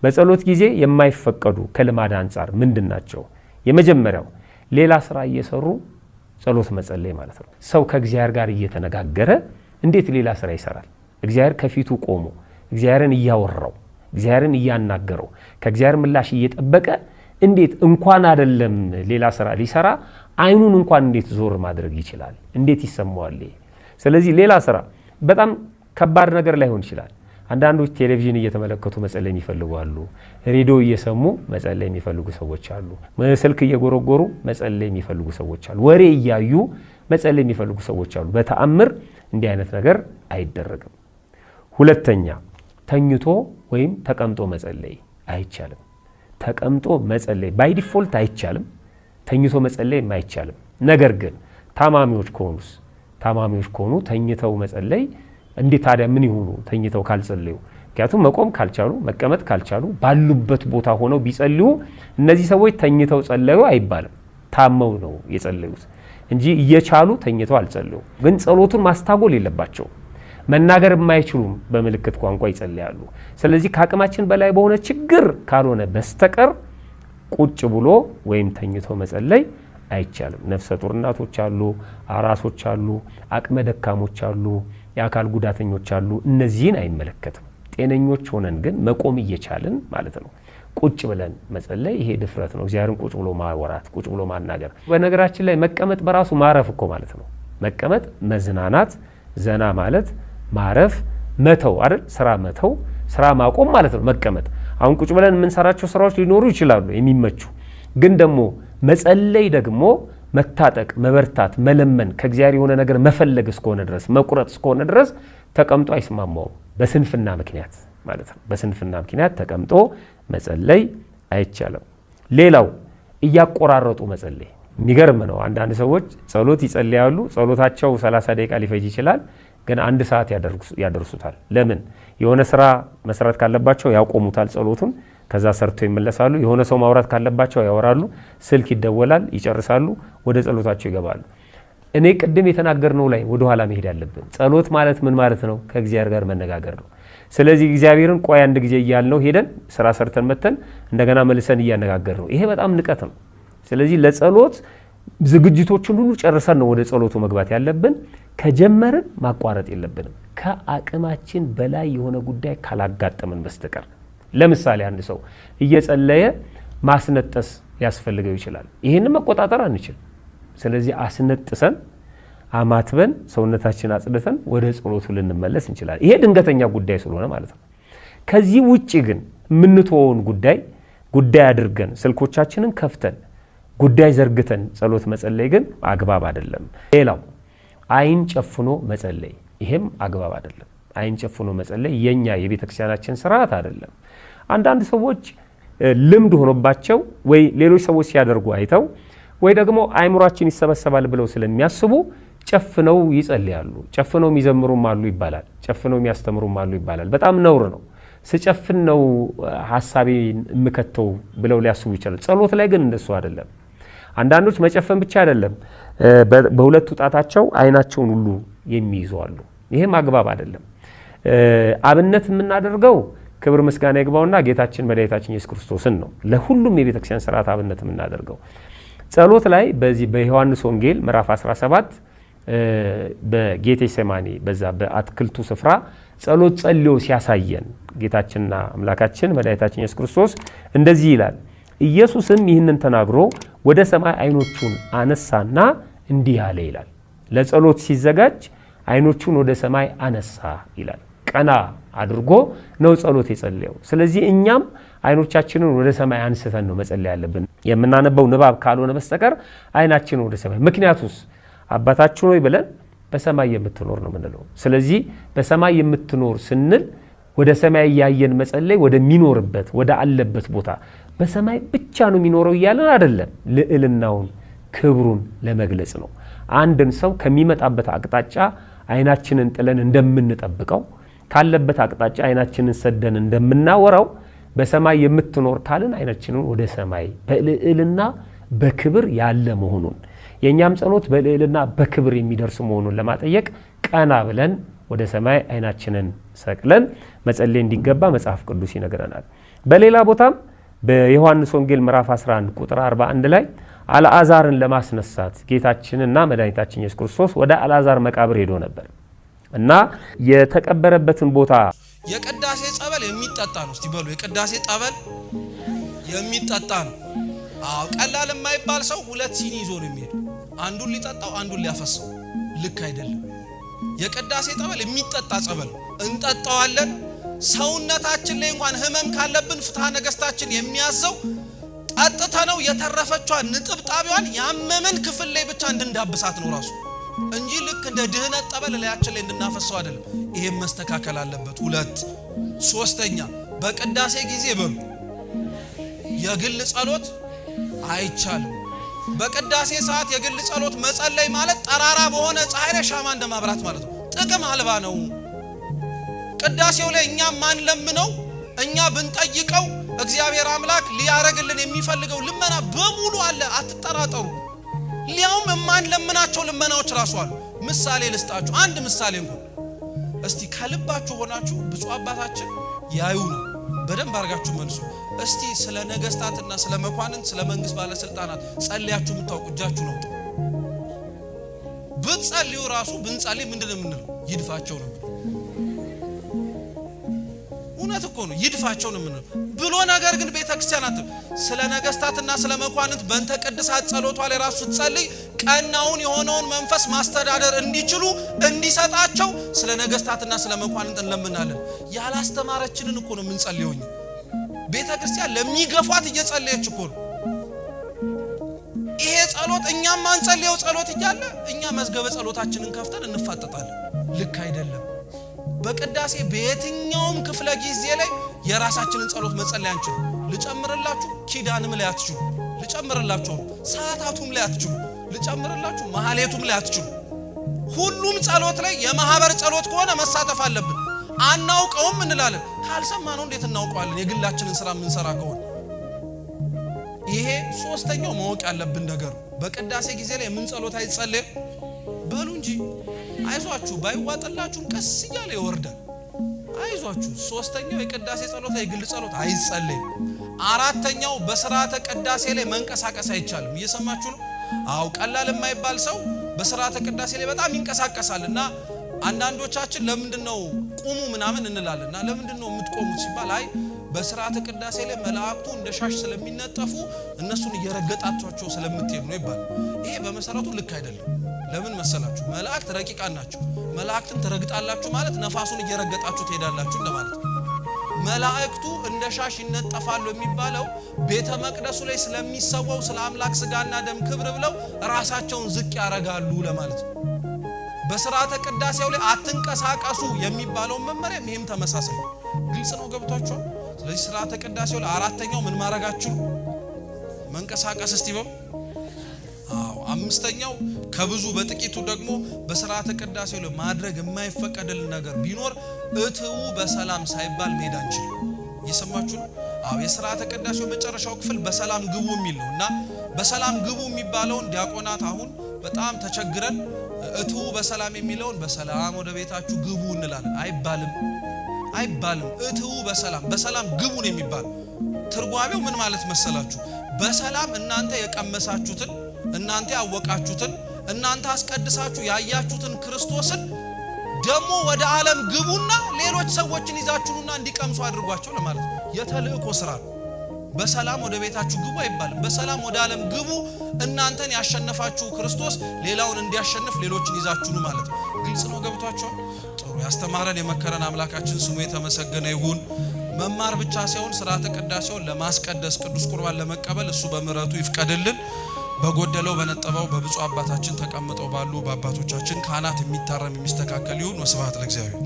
በጸሎት ጊዜ የማይፈቀዱ ከልማድ አንጻር ምንድን ናቸው? የመጀመሪያው ሌላ ስራ እየሰሩ ጸሎት መጸለይ ማለት ነው። ሰው ከእግዚአብሔር ጋር እየተነጋገረ እንዴት ሌላ ስራ ይሰራል? እግዚአብሔር ከፊቱ ቆሞ እግዚአብሔርን እያወራው፣ እግዚአብሔርን እያናገረው፣ ከእግዚአብሔር ምላሽ እየጠበቀ እንዴት እንኳን አይደለም ሌላ ስራ ሊሰራ አይኑን እንኳን እንዴት ዞር ማድረግ ይችላል? እንዴት ይሰማዋል? ስለዚህ ሌላ ስራ በጣም ከባድ ነገር ላይሆን ይችላል። አንዳንዶች ቴሌቪዥን እየተመለከቱ መጸለይ የሚፈልጉ አሉ። ሬዲዮ እየሰሙ መጸለይ የሚፈልጉ ሰዎች አሉ። ስልክ እየጎረጎሩ መጸለይ የሚፈልጉ ሰዎች አሉ። ወሬ እያዩ መጸለይ የሚፈልጉ ሰዎች አሉ። በተአምር እንዲህ አይነት ነገር አይደረግም። ሁለተኛ፣ ተኝቶ ወይም ተቀምጦ መጸለይ አይቻልም። ተቀምጦ መጸለይ by default አይቻልም። ተኝቶ መጸለይም አይቻልም። ነገር ግን ታማሚዎች ከሆኑስ? ታማሚዎች ከሆኑ ተኝተው መጸለይ እንዴት ታዲያ ምን ይሆኑ ተኝተው ካልጸለዩ? ምክንያቱም መቆም ካልቻሉ፣ መቀመጥ ካልቻሉ ባሉበት ቦታ ሆነው ቢጸልዩ እነዚህ ሰዎች ተኝተው ጸለዩ አይባልም። ታመው ነው የጸለዩት እንጂ እየቻሉ ተኝተው አልጸለዩ። ግን ጸሎቱን ማስታጎል የለባቸው። መናገር የማይችሉም በምልክት ቋንቋ ይጸልያሉ። ስለዚህ ከአቅማችን በላይ በሆነ ችግር ካልሆነ በስተቀር ቁጭ ብሎ ወይም ተኝቶ መጸለይ አይቻልም። ነፍሰ ጡር እናቶች አሉ፣ አራሶች አሉ፣ አቅመ ደካሞች አሉ፣ የአካል ጉዳተኞች አሉ። እነዚህን አይመለከትም። ጤነኞች ሆነን ግን መቆም እየቻልን ማለት ነው ቁጭ ብለን መጸለይ ይሄ ድፍረት ነው። እግዚአብሔርን ቁጭ ብሎ ማወራት፣ ቁጭ ብሎ ማናገር። በነገራችን ላይ መቀመጥ በራሱ ማረፍ እኮ ማለት ነው። መቀመጥ መዝናናት፣ ዘና ማለት፣ ማረፍ፣ መተው አይደል? ስራ መተው፣ ስራ ማቆም ማለት ነው መቀመጥ። አሁን ቁጭ ብለን የምንሰራቸው ስራዎች ሊኖሩ ይችላሉ የሚመቹ፣ ግን ደግሞ መጸለይ ደግሞ መታጠቅ፣ መበርታት፣ መለመን፣ ከእግዚአብሔር የሆነ ነገር መፈለግ እስከሆነ ድረስ፣ መቁረጥ እስከሆነ ድረስ ተቀምጦ አይስማማውም። በስንፍና ምክንያት ማለት ነው። በስንፍና ምክንያት ተቀምጦ መጸለይ አይቻልም። ሌላው እያቆራረጡ መጸለይ የሚገርም ነው። አንዳንድ ሰዎች ጸሎት ይጸልያሉ። ጸሎታቸው 30 ደቂቃ ሊፈጅ ይችላል፣ ግን አንድ ሰዓት ያደርሱታል። ለምን? የሆነ ስራ መስራት ካለባቸው ያቆሙታል ጸሎቱን። ከዛ ሰርተው ይመለሳሉ። የሆነ ሰው ማውራት ካለባቸው ያወራሉ። ስልክ ይደወላል፣ ይጨርሳሉ፣ ወደ ጸሎታቸው ይገባሉ። እኔ ቅድም የተናገርነው ላይ ወደ ኋላ መሄድ ያለብን፣ ጸሎት ማለት ምን ማለት ነው? ከእግዚአብሔር ጋር መነጋገር ነው። ስለዚህ እግዚአብሔርን ቆይ አንድ ጊዜ እያልነው ሄደን ስራ ሰርተን መተን እንደገና መልሰን እያነጋገር ነው። ይሄ በጣም ንቀት ነው። ስለዚህ ለጸሎት ዝግጅቶችን ሁሉ ጨርሰን ነው ወደ ጸሎቱ መግባት ያለብን። ከጀመርን ማቋረጥ የለብንም ከአቅማችን በላይ የሆነ ጉዳይ ካላጋጠመን በስተቀር። ለምሳሌ አንድ ሰው እየጸለየ ማስነጠስ ሊያስፈልገው ይችላል። ይህንን መቆጣጠር አንችል። ስለዚህ አስነጥሰን፣ አማትበን፣ ሰውነታችን አጽድተን ወደ ጸሎቱ ልንመለስ እንችላለን። ይሄ ድንገተኛ ጉዳይ ስለሆነ ማለት ነው። ከዚህ ውጭ ግን የምንተወውን ጉዳይ ጉዳይ አድርገን ስልኮቻችንን ከፍተን ጉዳይ ዘርግተን ጸሎት መጸለይ ግን አግባብ አይደለም። ሌላው አይን ጨፍኖ መጸለይ፣ ይሄም አግባብ አይደለም። አይን ጨፍኖ መጸለይ የኛ የቤተ ክርስቲያናችን ስርዓት አይደለም። አንዳንድ ሰዎች ልምድ ሆኖባቸው ወይ ሌሎች ሰዎች ሲያደርጉ አይተው ወይ ደግሞ አእምሯችን ይሰበሰባል ብለው ስለሚያስቡ ጨፍነው ይጸልያሉ። ጨፍነው የሚዘምሩም አሉ ይባላል። ጨፍነው የሚያስተምሩም አሉ ይባላል። በጣም ነውር ነው። ስጨፍን ነው ሀሳቤን የምከተው ብለው ሊያስቡ ይችላል። ጸሎት ላይ ግን እንደሱ አይደለም። አንዳንዶች መጨፈን ብቻ አይደለም፣ በሁለቱ ጣታቸው አይናቸውን ሁሉ የሚይዙ አሉ። ይህም አግባብ አይደለም። አብነት የምናደርገው ክብር ምስጋና ይግባውና ጌታችን መድኃኒታችን ኢየሱስ ክርስቶስን ነው። ለሁሉም የቤተክርስቲያን ስርዓት አብነት የምናደርገው ጸሎት ላይ በዚህ በዮሐንስ ወንጌል ምዕራፍ 17 በጌቴ ሴማኒ በዛ በአትክልቱ ስፍራ ጸሎት ጸልዮ ሲያሳየን ጌታችንና አምላካችን መድኃኒታችን ኢየሱስ ክርስቶስ እንደዚህ ይላል። ኢየሱስም ይህንን ተናግሮ ወደ ሰማይ አይኖቹን አነሳና እንዲህ አለ ይላል። ለጸሎት ሲዘጋጅ አይኖቹን ወደ ሰማይ አነሳ ይላል። ቀና አድርጎ ነው ጸሎት የጸለየው። ስለዚህ እኛም አይኖቻችንን ወደ ሰማይ አንስተን ነው መጸለይ ያለብን፣ የምናነበው ንባብ ካልሆነ በስተቀር አይናችንን ወደ ሰማይ። ምክንያቱስ አባታችን ሆይ ብለን በሰማይ የምትኖር ነው የምንለው። ስለዚህ በሰማይ የምትኖር ስንል ወደ ሰማይ እያየን መጸለይ ወደሚኖርበት ወደ አለበት ቦታ፣ በሰማይ ብቻ ነው የሚኖረው እያለን አይደለም። ልዕልናውን ክብሩን ለመግለጽ ነው። አንድን ሰው ከሚመጣበት አቅጣጫ አይናችንን ጥለን እንደምንጠብቀው፣ ካለበት አቅጣጫ አይናችንን ሰደን እንደምናወራው፣ በሰማይ የምትኖር ካልን አይናችንን ወደ ሰማይ በልዕልና በክብር ያለ መሆኑን፣ የእኛም ጸሎት በልዕልና በክብር የሚደርስ መሆኑን ለማጠየቅ ቀና ብለን ወደ ሰማይ አይናችንን ሰቅለን መጸለይ እንዲገባ መጽሐፍ ቅዱስ ይነግረናል። በሌላ ቦታም በዮሐንስ ወንጌል ምዕራፍ 11 ቁጥር 41 ላይ አልዓዛርን ለማስነሳት ጌታችንና መድኃኒታችን ኢየሱስ ክርስቶስ ወደ አልዓዛር መቃብር ሄዶ ነበር እና የተቀበረበትን ቦታ የቅዳሴ ጸበል የሚጠጣ ነው። እስቲ በሉ የቅዳሴ ጠበል የሚጠጣ ነው። አዎ ቀላል የማይባል ሰው ሁለት ሲኒ ይዞ ነው የሚሄደው። አንዱን ሊጠጣው፣ አንዱን ሊያፈሰው። ልክ አይደለም። የቅዳሴ ጠበል የሚጠጣ ጸበል እንጠጣዋለን። ሰውነታችን ላይ እንኳን ህመም ካለብን ፍትሐ ነገስታችን የሚያዘው ጠጥተነው የተረፈቿን ንጥብጣቢዋን ያመመን ክፍል ላይ ብቻ እንድንዳብሳት ነው ራሱ እንጂ ልክ እንደ ድህነት ጠበል ላያችን ላይ እንድናፈሰው አይደለም። ይሄም መስተካከል አለበት። ሁለት ሶስተኛ፣ በቅዳሴ ጊዜ በሉ የግል ጸሎት አይቻልም። በቅዳሴ ሰዓት የግል ጸሎት መጸለይ ማለት ጠራራ በሆነ ፀሐይ ላይ ሻማ እንደማብራት ማለት ነው። ጥቅም አልባ ነው። ቅዳሴው ላይ እኛ ማንለምነው እኛ ብንጠይቀው እግዚአብሔር አምላክ ሊያረግልን የሚፈልገው ልመና በሙሉ አለ። አትጠራጠሩ። ሊያውም የማንለምናቸው ልመናዎች ራሱ አሉ። ምሳሌ ልስጣችሁ፣ አንድ ምሳሌ እንኳን እስቲ ከልባችሁ ሆናችሁ ብፁዕ አባታችን ያዩ ነው በደንብ አድርጋችሁ መልሱ። እስቲ ስለ ነገስታትና ስለ መኳንንት ስለ መንግስት ባለስልጣናት ጸልያችሁ የምታውቁ እጃችሁ ነው። ብትጸልዩ ራሱ ብንጸልይ ምንድን ነው የምንለው? ይድፋቸው ነው። እውነት እኮ ነው፣ ይድፋቸው ነው የምንለው ብሎ ነገር ግን ቤተ ክርስቲያን ስለ ነገስታትና ስለ መኳንንት በእንተ ቅድሳት ጸሎቷ ላይ ራሱ ስትጸልይ ቀናውን የሆነውን መንፈስ ማስተዳደር እንዲችሉ እንዲሰጣቸው ስለ ነገስታትና ስለ መኳንንት እንለምናለን። ያላስተማረችንን እኮ ነው የምንጸልየው። ቤተ ክርስቲያን ለሚገፏት እየጸለየች እኮ ነው። ይሄ ጸሎት እኛም ማንጸልየው ጸሎት እያለ እኛ መዝገበ ጸሎታችንን ከፍተን እንፋጠጣለን። ልክ አይደለም። በቅዳሴ በየትኛውም ክፍለ ጊዜ ላይ የራሳችንን ጸሎት መጸለይ አንችልም። ልጨምርላችሁ፣ ኪዳንም ላይ አትችሉ። ልጨምርላችሁ፣ ሰዓታቱም ላይ አትችሉ። ልጨምርላችሁ፣ መሐሌቱም ላይ አትችሉ። ሁሉም ጸሎት ላይ የማህበር ጸሎት ከሆነ መሳተፍ አለብን። አናውቀውም እንላለን። ካልሰማነው እንዴት እናውቀዋለን? የግላችንን ስራ የምንሰራ ከሆነ ይሄ ሶስተኛው ማወቅ ያለብን ነገር ነው። በቅዳሴ ጊዜ ላይ የምን ጸሎት አይጸለይም? በሉ እንጂ አይዟችሁ፣ ባይዋጥላችሁም ቀስ እያለ ይወርዳል። አይዟችሁ። ሶስተኛው የቅዳሴ ጸሎት ላይ የግል ጸሎት አይጸለይም። አራተኛው በስርዓተ ቅዳሴ ላይ መንቀሳቀስ አይቻልም። እየሰማችሁ ነው? አው ቀላል የማይባል ሰው በስርዓተ ቅዳሴ ላይ በጣም ይንቀሳቀሳል እና አንዳንዶቻችን ለምንድን ነው ቁሙ ምናምን እንላለን እና ለምንድን ነው የምትቆሙት ሲባል አይ በስርዓተ ቅዳሴ ላይ መላእክቱ እንደ ሻሽ ስለሚነጠፉ እነሱን እየረገጣቸው ስለምትሄዱ ነው ይባላል። ይሄ በመሰረቱ ልክ አይደለም። ለምን መሰላችሁ? መላእክት ረቂቃን ናቸው። መላእክትን ትረግጣላችሁ ማለት ነፋሱን እየረገጣችሁ ትሄዳላችሁ እንደማለት ነው። መላእክቱ እንደ ሻሽ ይነጠፋሉ የሚባለው ቤተ መቅደሱ ላይ ስለሚሰዋው ስለ አምላክ ስጋና ደም ክብር ብለው ራሳቸውን ዝቅ ያደርጋሉ ለማለት ነው። በስርዓተ ቅዳሴው ላይ አትንቀሳቀሱ የሚባለው መመሪያም ይሄም ተመሳሳይ ነው። ግልጽ ነው፣ ገብቷችኋል? ስለዚህ ስርዓተ ቅዳሴው ላይ አራተኛው ምን ማድረጋችሁ? መንቀሳቀስ እስቲ በሉ። አዎ። አምስተኛው ከብዙ በጥቂቱ ደግሞ በስርዓተ ቅዳሴው ላይ ማድረግ የማይፈቀድልን ነገር ቢኖር እትዉ በሰላም ሳይባል መሄድ አንችልም። እየሰማችሁ ነው? አዎ። የስርዓተ ቅዳሴው መጨረሻው ክፍል በሰላም ግቡ የሚል ነው እና በሰላም ግቡ የሚባለውን ዲያቆናት አሁን በጣም ተቸግረን እትዉ በሰላም የሚለውን በሰላም ወደ ቤታችሁ ግቡ እንላለን። አይባልም፣ አይባልም። እትዉ በሰላም በሰላም ግቡ ነው የሚባለው። ትርጓሜው ምን ማለት መሰላችሁ? በሰላም እናንተ የቀመሳችሁትን፣ እናንተ ያወቃችሁትን፣ እናንተ አስቀድሳችሁ ያያችሁትን ክርስቶስን ደግሞ ወደ ዓለም ግቡና ሌሎች ሰዎችን ይዛችሁና እንዲቀምሱ አድርጓቸው ለማለት ነው። የተልእኮ ስራ ነው። በሰላም ወደ ቤታችሁ ግቡ አይባልም። በሰላም ወደ ዓለም ግቡ፣ እናንተን ያሸነፋችሁ ክርስቶስ ሌላውን እንዲያሸንፍ ሌሎችን ይዛችሁ ኑ ማለት ነው። ግልጽ ነው፣ ገብቷችኋል? ጥሩ። ያስተማረን የመከረን አምላካችን ስሙ የተመሰገነ ይሁን። መማር ብቻ ሳይሆን ስርዓተ ቅዳሴውን ለማስቀደስ ቅዱስ ቁርባን ለመቀበል እሱ በምሕረቱ ይፍቀድልን። በጎደለው በነጠበው በብፁዕ አባታችን ተቀምጠው ባሉ በአባቶቻችን ካህናት የሚታረም የሚስተካከል ይሁን። ወስብሐት ለእግዚአብሔር።